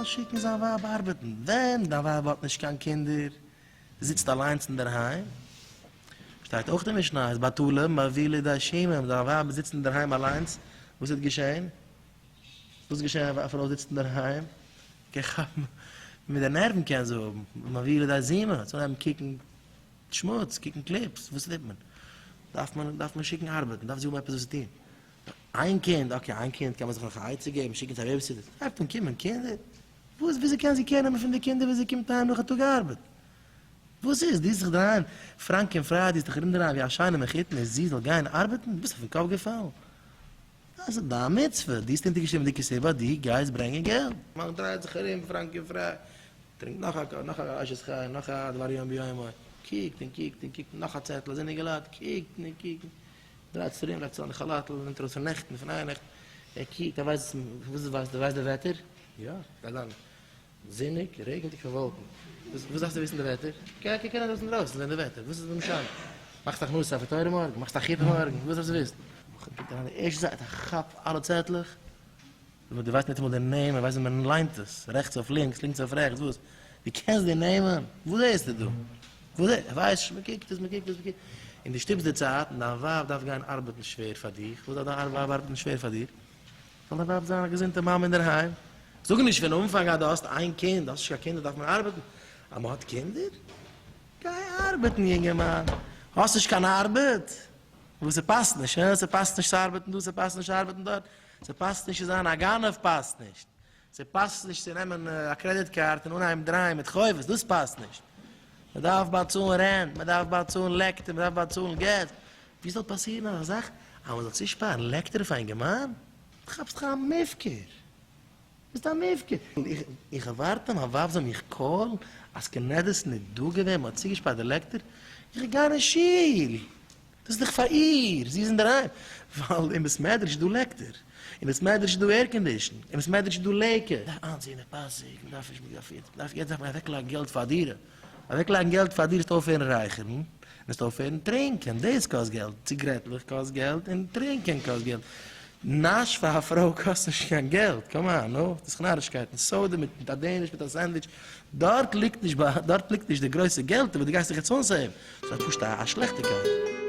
אינגערמאן שיקן זיין ווייב ארבעטן, ווען דיין ווייב האט נישט קיין קינדער, זיצט אליינס אינדערהיים, שטייט אויך אין משניות, בטלה מביא לידי שעמום, דיין ווייב זיצט אינדערהיים אליינס, וואס וועט געשען? וואס געשען אז א פרוי זיצט אינדערהיים? קען כאפן מיט די נערוון קען זי האבן, מביא לידי זימה, צו אנהייבן קוקן שמוץ, קוקן clips, וואס טוט מען? דארף מען דארף מען שיקן ארבעטן, דארף זי האבן עפעס וואס צו טון. איין קינד, okay איין קינד קען מען זיך נאך א עצה געבן, שיקן צו א babysitter, הייבט אן קומען קינדער, וואס וויאזוי קען זי care נעמען פון די קינדער ווען זי קומט אהיים נאך א טאג ארבעט? וואס איז, דו זיך דרייען פראנק און פריי, דו זיך ארומדרייען ווי א שיינע מחותן און זי זאל גיין ארבעטן? ביסט אויפן קאפ געפאלן? דאס איז דיין מצוה, דו האסט אונטערגעשריבן די כתובה, דו גייסט ברענגען געלט. מען דרייט זיך ארום פראנק און פריי, טרינקט נאך א נאך א אשת חיל, נאך א דבר יום ביומו, קוקט און קוקט און קוקט, נאך א צעטל, אזוי אינגעלייט קוקט און קוקט, דרייט זיך ארום, לייגט זיך אן די כאלאטל, נעמט ארויס פון נעכטן, פון אייערנעכטן, ער קוקט, ער ווייסט, וואס ווייסט ער, ווייסט די וועטער? יא, גייט זיין זוניג, רעגנדיג פארוואלקנט. וואס דארפסטו וויסן די וועטער? גיי קוק אריין אינדרויסן זען די וועטער, וואס איז משנה? מאכסט הכנסת ספר תורה מארגן? מאכסט א חופה מארגן? וואס דארפסטו וויסן? קוקט אריין די ערשטע זייט, א כאפ אלע צעטלעך, דו ווייסט ניטאמאל די נעמען, ווייסט ווי מען ליינט עס, רעכטס אויף לינקס, לינקס אויף רעכטס, וואס? דו קענסט די נעמען? וואס זעסטו דא? וואס זע? איך ווייס נישט, מען קוקט עס, מען קוקט עס, מען קוקט, און דו שטופסט די צייט, און דיין ווייב דארף גיין ארבעטן שווער פאר דיך, וואס דארף דיין ווייב ארבעטן שווער פאר דיר? זאל דיין ווייב זיין א געזונטע מאמע אינדערהיים, זאג נישט פון אנפאנג אז דו האסט איין קינד, האסט נישט קיין קינדער דארף מען ארבעטן, אז מען האט קינדער, גיי ארבעטן יונגערמאן, האסט נישט קיין ארבעט, וואס ס'פאסט נישט, הא? ס'פאסט נישט צו ארבעטן דא, ס'פאסט נישט צו ארבעטן דארט, ס'פאסט נישט צו זיין א גנב פאסט נישט, ס'פאסט נישט צו נעמען א credit card און אנהייבן דרייען מיט חובות, דאס פאסט נישט. מ'דארף באצאלן rent, מ'דארף באצאלן לעקטער, מ'דארף באצאלן געז. ווי זאל פאסירן אזא זאך אז מ'זאל צושפארן לעקטער פאר א אינגערמאן? דו כאפסט דאך א מופקר! ביסט א מופקר! איך ערווארט אז מיין ווייב זאל מיך call ן אז Con Edison איז דא געווען, מ'האט צוגעשפארט די לעקטער, איך גיי גיין אין שול! דאס איז דאך פאר איר, זי איז אינדערהיים, ווייל אין בית מדרש איז דא לעקטער, אין בית מדרש איז דא air condition, אין בית מדרש איז דא לעקער. מ'דארף איינזעהן די פסוק, מ'דארף נישט, מ'דארף יעצט, מ'דארף יעצט דארף מען אוועקלייגן געלט פאר א דירה, אוועקלייגן געלט פאר א דירה איז אויפהערן רייכערן, מוזט אויפהערן טרינקען, דאס קאסט געלט, ציגרעטלעך קאסט געלט, און טרינקען קאסט געלט, נאש פאר א פרוי קאסט נישט קיין געלט, come on, נו, דאס איז נארישקייטן, soda מיט א Danish מיט א sandwich, דארט ליגט נישט, דארט ליגט נישט די גרויסע געלטער וואס דו גייסט זיך יעצט אנ save ן, ס'איז פשוט א שלעכטיגקייט.